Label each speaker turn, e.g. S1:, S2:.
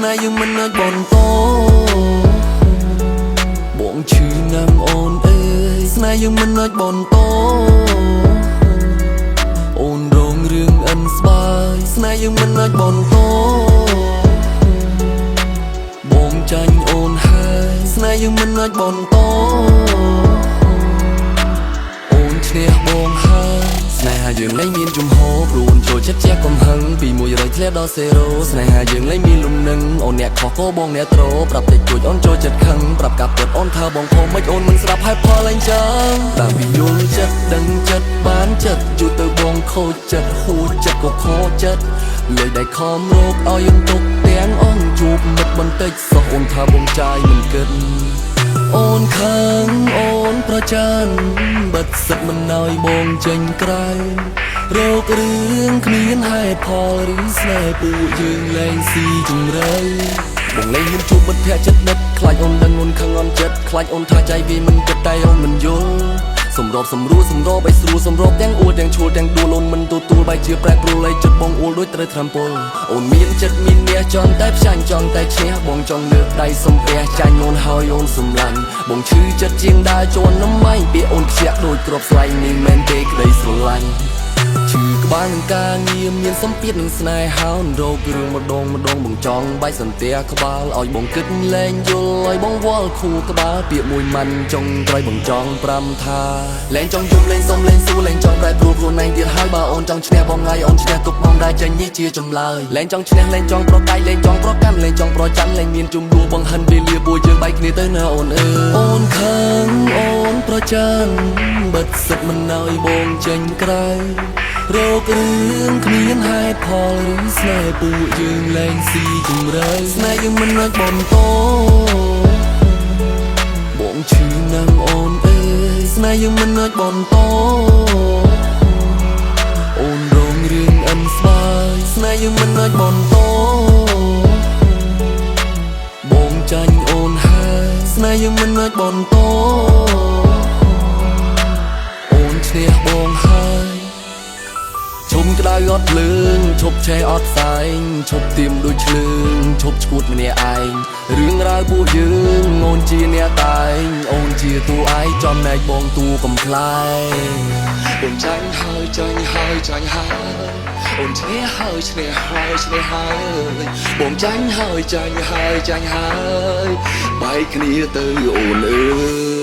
S1: ស្នេហ៍យើងមិនអាចបន្តបងឈឺណាស់អូនអើយស្នេហ៍យើងមិនអាចបន្តអូនរងរឿងអិនស្បាយស្នេហ៍យើងមិនអាចបន្តបងចាញ់អូនហើយស្នេហ៍យើងមិនអាចបន្តអូនឈ្នះបងហើយស្នេហាយើងលែងមានជំហរព្រោះអូនចូលចិត្តជះកំហឹងពី100ធ្លាក់ដល់0ស្នេហាយើងលែងមានលំនឹងអូនអ្នកខុសក៏បងអ្នកត្រប្រាប់តិចតួចអូនចូលចិត្តខឹងប្រាប់កាប់ពិតអូនថាបងខំមិនអូនមិនស្ដាប់ហើយផលលែងចឹងតាមពីយល់ចិត្តដឹងចិត្តបានចិត្តយូរទៅបងខូចចិត្តហួចចិត្តក៏ខកចិត្តលុយដែលខំរកឲ្យអូនទុកទាំងអង្គជួបមិត្តបន្តិចសោះអូនថាបងចាយមិនគិត អូនខឹងអូនប្រច័នបិទសិតមិនឲ្យបងចេញក្រៅរករឿងគ្មានហេតុផលឬស្នេហ៍ពួកយើងលែងស៊ីជម្រៅបងលែងហ៊ានជួបមិត្តភក្តិចិត្តដិតខ្លាចអូនដឹងអូនខឹងអន់ចិត្តខ្លាចអូនថាចៃវាមិនគិតតែអូនមិនយល់សម្របសម្រួលសម្របឲ្យស្រួលសម្របទាំងអួលទាំងឈួលទាំងដួលអូនមិនទទួលបែរជាប្រែប្រួលឲ្យចិត្តបងអួលដូចត្រូវថ្នាំពុលអូនមានចិត្តមានអ្នកចង់តែផ្ចាញ់ចង់តែឈ្នះបងចង់លើកដៃសំពះចាញ់អូនហើយអូនសម្លាញ់បងឈឺចិត្តជាងដើរជន់នំម៉ៃពាក្យអូនខ្ជាក់ដូចគ្រាប់ស្លែងនេះមែនទេក្តីស្រឡាញ់ឈឺក្បាលនឹងការងារមានសម្ពាធនឹងស្នេហាអូនរករឿងម្ដងម្ដងបងចង់បែកសន្ទះក្បាលឲ្យបងគិតលែងយល់ឲ្យបងវល់ខួរក្បាលពាក្យមួយម៉ាន់ចុងក្រោយបងចង់ប្រាំថាលែងចង់យំលែងសុំលែងសួរលែងចង់ប្រែប្រួលខ្លួនឯងទៀតហើយបើអូនចង់ឈ្នះបងហើយអូនឈ្នះទុកបងដែរចេញនេះជាចម្លើយលែងចង់ឈ្នះលែងចង់ប្រកែកលែងចង់ប្រកាន់លែងចង់ប្រច័នលែងមានជំនួបងហិនវេលាពួកយើងបែកគ្នាទៅណាអូនអើយអូនខឹងអូនប្រច័នបិទសិតមិនឲ្យបងចេញក្រៅរករឿងគ្មានហេតុផលឬស្នេហ៍ពួកយើងលែងស៊ីជម្រៅស្នេហ៍យើងមិនអាចបន្តបងឈឺណាស់អូនអើយស្នេហ៍យើងមិនអាចបន្តអូនរងរឿងអិនស្បាយស្នេហ៍យើងមិនអាចបន្តបងចាញ់អូនហើយស្នេហ៍យើងមិនអាចបន្តអូនឈ្នះបងហើយ ឈុំក្តៅអត់ភ្លើងឈប់ឆេះអត់ផ្សែងឈប់ទៀមដូចឆ្លើងឈប់ឈួតម្នាក់ឯងរឿងរ៉ាវពួកយើងអូនជាអ្នកតែងអូនជាតួឯងចំណែកបងតួកំប្លែង
S2: បងចាញ់ហើយចាញ់ហើយចាញ់ហើយអូនឈ្នះហើយឈ្នះហើយឈ្នះហើយបងចាញ់ហើយចាញ់ហើយចាញ់ហើយបែកគ្នាទៅអូនអើ